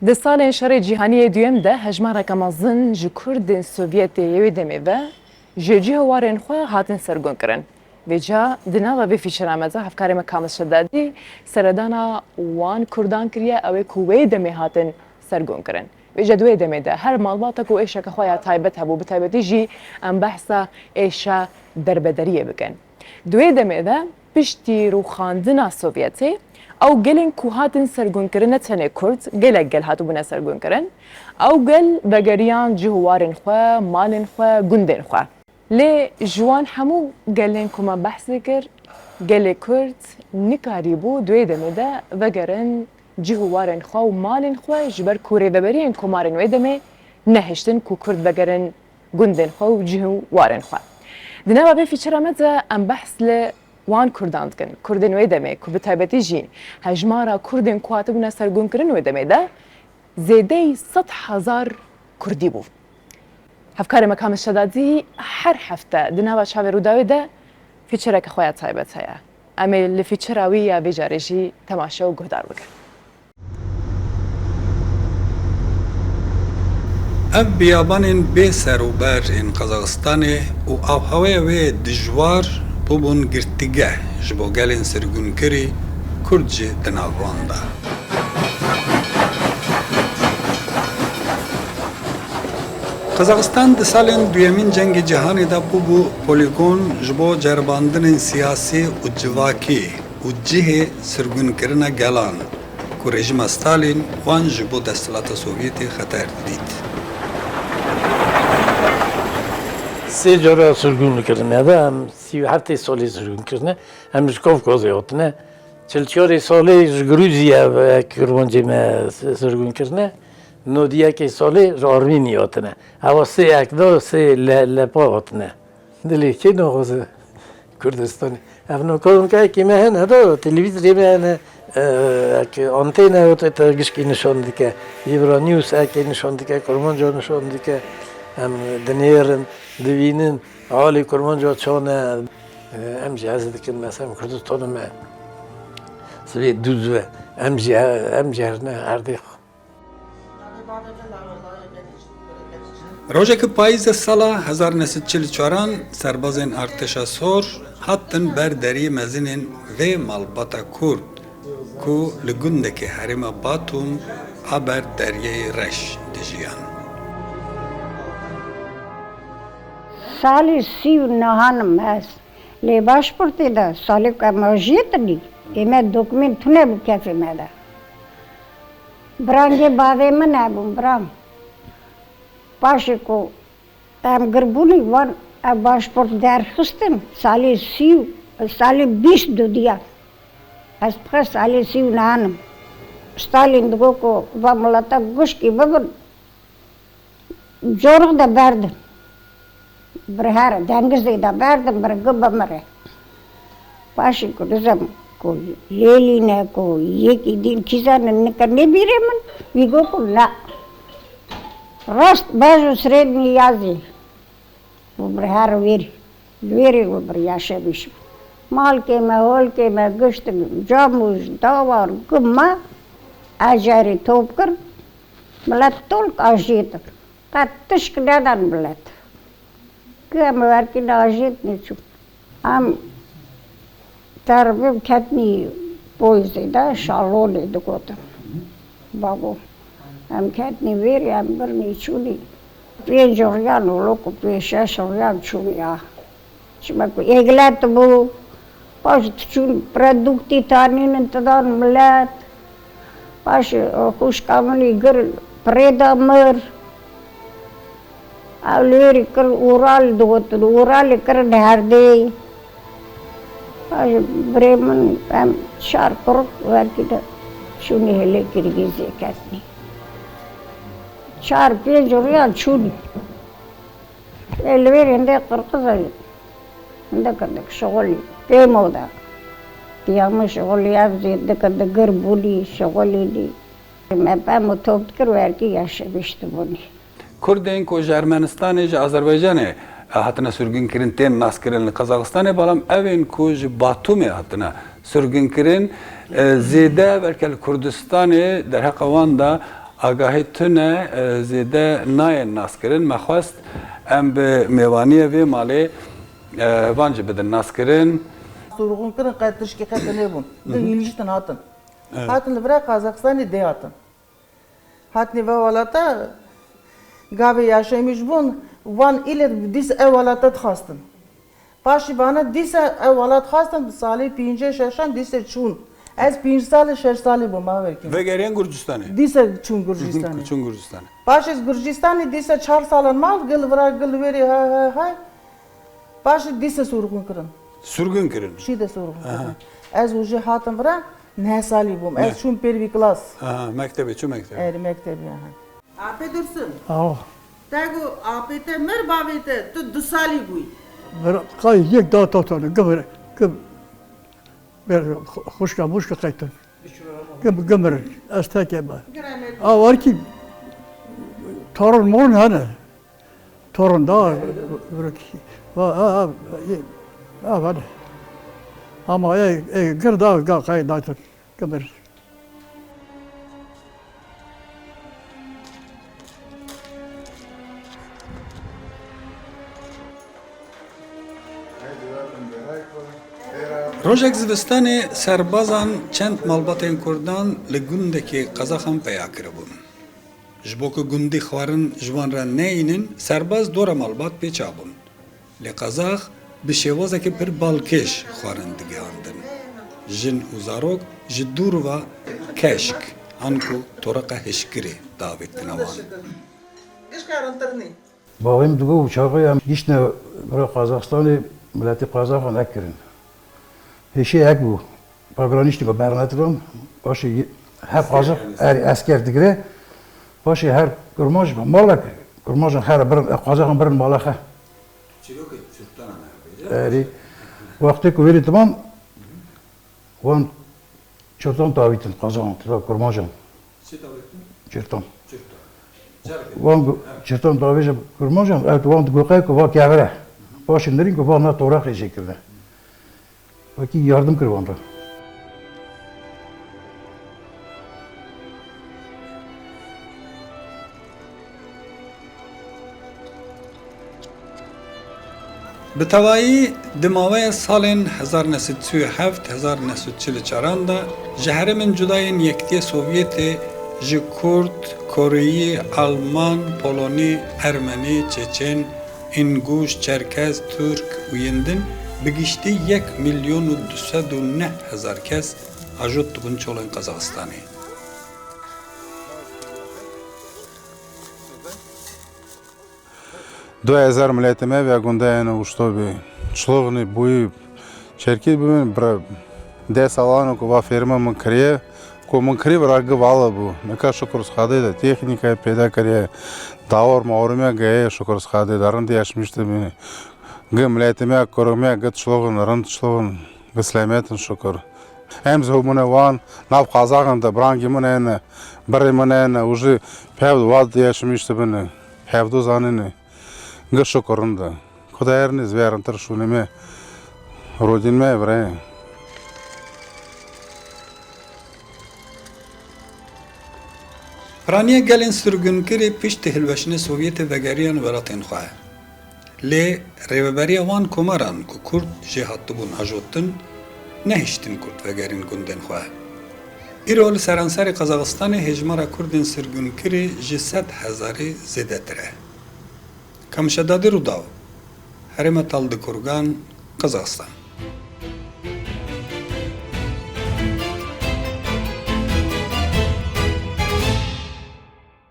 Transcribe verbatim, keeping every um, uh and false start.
Di salên Şerê Cîhanî yê Duyem de hejmareke mezin ji Kurdên Sovyetê yê wê demê ve ji cih û warên xwe hatin sergûnkirin. Vêca di nava vê fîçera me de hevkarê me Kamil Şedadî seredana wan Kurdan kiriye, ew ê ku wê demê hatin sergûnkirin. Vêca di wê demê de her malbatek û êşeke xwe ya taybet hebû, bi taybetî jî em behsa êşa derbederiyê bikin. Di wê demê de piştî rûxandina Sovyetê, ew gelên ku hatin sergûnkirin ne tenê Kurd, gelek gel hatibûne sergûnkirin. Ew gel vegeriyan cih û warên xwe, malên xwe, gundên xwe. Lê ji wan hemû gelên ku me behsê kir, gelê Kurd nikarîbû di wê demê de vegerin cih û warên xwe û malên xwe, ji ber ku rêveberiyên komarên wê demê nehiştin ku Kurd vegerin gundên xwe û cih û warên xwe. Di nava vê fîçera me de em behs li wan Kurdan dikin. Kurdên wê demê ku bi taybetî jî hejmara Kurdên ku hatibûne sergûnkirin wê demê de zêdeyî sed hezar Kurdî bû. Hevkarê me Kamil Şedadî her hefte di nava çavê Rûdawê de fîçereke xwe ya taybet heye. Em ê li fîçera wî ya vê carê jî temaşe û guhdar bikin. Ev biyabanên bê ser û ber ên Qazaxistanê û avheweya wê dijwar bûbûn girtîgeh ji bo gelên sirgûnkirî Kurd jî di nav wan de. Qazaxistan di salên duyemîn Cengê Cîhanê de bûbû polîgon ji bo ceribandinên siyasî û civakî û cihê sirgûnkirina gelan ku rejîma Stalîn wan ji bo desthilata Sovyetê xeter didît. Sê cara sirgûn kirine de em sî û heftê salê sirgûn kirine. Em ji Kafkazê hatine. Çil çarê salê ji Grûzya ve kurmancê me s-, sirgûn kirine. Nodiyekê salê ji Armînî hatine. Ewa sê ekda, sê le-, lepa hatine. Dilê kê naxwaze Kurdistanê? Ev nokawnkayekê me hene da, televîzorê me hene, e, ek antene û te, te gişkî nişan dike. Yê bira news ekê nişan dike, kurmanca nişan dike. Em dinêrin, divînin, alî kurmanca çane. E, em jî ez dikin, mesela Kurdistanê me sibê dûz ve. Em jî, em jî herine erdê xwe. Rojekî payîzê sala hezar neh sed çil û çaran serbazên Artêşa Sor hatin ber deriyê mezinên vê malbata Kurd ku li gundekê herêma Batum a ber Deryayê Reş dijiyan. Salê sî û nehan im ez. Lê başportê de salê ku em ajêtinî, ê me dokûmên tune bû kefê me de. Birangê bavê min hebûn, birang. Paşê ku em girbûnî, wan ev başport derxistin, salê sî û, salê bîst dudiya. Ez bi xwe salê sî û nehan im. Stalîn digot ku va mileta guşkî bibin, Corix de berdin. Bir here, dengizê de berdin, bir gi bimire. Paşê ku dizem ku Lêlîn e, ku yekî din kî zanin, nika nêbîrê min, wî got ku na. Rast baj û sirê niyazî. Û bir her wêrî. Li wêrê û bir yaşa bîş. Malkê me, holkê me, gişt, camûj, dawan, gima, ecerî top kir. Milet tolk ajêtin. Qet tişk nedan milet. Ki em werkî najêt neçû. Em teribê ketnî poyzê de şalonê digotin. Babo. Em ketnî vêrê, em birnî çûnî. Pênc riyan û loko pênc şeş riyan çûnî ya. Çima ku êglet bû, paş diçûn produktî tanînin didan milet. Paş, e, xwişka min î gir pirê da mir. Ew li wêrî kir Ural digotin, Uralê kirin herdê. Paş birê min em çar kurik werkî de çûnî hilê Kirgîzê ketnî. Çar pênc riyan çûnî. Ê li wêrê hindê qirqiz e, hindek hindek şixulî pêm o de. Diya min şixulî ev zêdike digir bûnî, şixulînî. Me pem û top dikir werkî ya şevîştibûnî. Kurdên ku ji Ermenistanê, ji Azerbaycanê hatine sirgûnkirin, tên naskirin li Qazaxistanê, belam ew ên ku ji Batumê hatine sirgûnkirin, e, zêde belke li Kurdistanê derheqa wan de Agahî tune, e, zêde nayên naskirin. Me xwest em bi mêvaniyê vê malê, e, van jî bidin naskirin. Sûrxûn kirin, qet tişkî qet nebûn. Di hîliştin hatin. Evet. Hatin li vira Qazaxistanê dê hatin. Hatinê ve welata gavê yaşemîş bûn, van îlê dîs ev welata dixwastin. Paşî vana dîsa ev welat xwestin, bi salê pêncî şeşan dîsa çûn. Ez pênc salî, şeş salî bûm, ma wekî. Vegeriyan Gurcistanê. Dîsa çûn Gurcistanê. Çûn Gurcistanê. Paşê ez Gurcistanê dîsa çar salan mal, gil vira, gil wêrê, hay, hay, hay. Paşê dîsa sûrxûn kirin. Surgun kirin. Şî de sûrxûn kirin. Ez û jê hatim vira, neh salî bûm. Ez çûm pêrvî klas. Aha, mektebê, çû mektebê. Erê, mektebê, aha. Apê Dursun. Aw. Te got apê te mir, bavê te, tu du salî bûyî. Mir, qay yek da tatane, gimir, gim-, ber, xuşka muşka qaytin. Gim-, gimir, ez tekê me. Gireme. A, var ki, torun morun hene. Torun da, va, a, a, e, a, hadi. Ama e, e, gir da, ga, qay da, gimir. Rojek zivistanê serbazan çend malbatên Kurdan li gundekî Qazaxan peya kiribûn. Ji bo ku gundî xwarin ji wan re neyînin, serbaz dora malbat pê çabûn. Lê Qazax bi şêwazeke pir balkêş xwarin digihandin. Jin û zarok ji dûr ve keşk, anku toreqa hişkirê davêtine wan. Bavê min digot, çaxê em giştine bira Qazaxistanê, miletê Qazaxan ek kirin. Hêşê ek bû. Pagranîştî ku bernetilam, paşê ye-, hep Qazax, erê, esker digire. Paşê her kurmanc, malek, kurmancan her birin, Qazaxan birin malexe. Çîrokê çirtan e. Erê. Wextê ku wêrê diman, wan çirtan davîtin Qazaxan, tira kurmancan. Çi davîtin? Çirtan. Çirtan. Wan gu-, çirtan davêje kurmancan, ew wan digoqe ku va kevre. Paşê nirîn ku va na toraqê jê kirine. Wekî yardim kir wan re. Bi tevayî di maweya salên hezar neh sed û sî û heft, hezar neh sed û çil û çaran de ji herêmên cuda yên Yekitiyê Sovyetê ji Kurd, Koreyî, Alman, Polonî, Ermenî, Çeçen, Înguş, Çerkez, Tirk û yên din bi giştî yek milyon û du sed û neh hezar kes ajot dibûn çolên Qazaxistanê. Du hezar miletê me vê gundê hene uştobî. Çilixnî bûyî Çerkî bibin, bira deh salan ku va fêrma min kiriye, ku min kirî vira gi vala bû. Nika şukur Xwedê de, teknîkayê pêda kiriye, dawar mawrimiya geye şukur Xwedê de, rind yaşmîş dibîne. Gi miletê me, kurê me, gi çilixin, rind çilixin, gi selamet in şukur. Em zî hûmûne wan, nav Qazaxan de, birangî min hene, birê min hene, û jî pev wad yaşmîş dibine, hevdu zanine. Gi şukur rind e. Xuda her nêz vê rintir şûnê me, rodîn me, virayê. Piraniya gelên sirgunkirî piştî hilweşinê Sovyetê vegeriyan welatên xwe. Lê rêveberiya wan komaran ku Kurd jê hatibûn ajotin, nehiştin Kurd vegerîn gundên xwe. Îro li seranserê Qazaxistanê hêjmara Kurdên sirgunkirî ji sed hezarî zêdetir e. Kamişedadî Rûdaw, herêma Taldikurgan, Qazaxistan.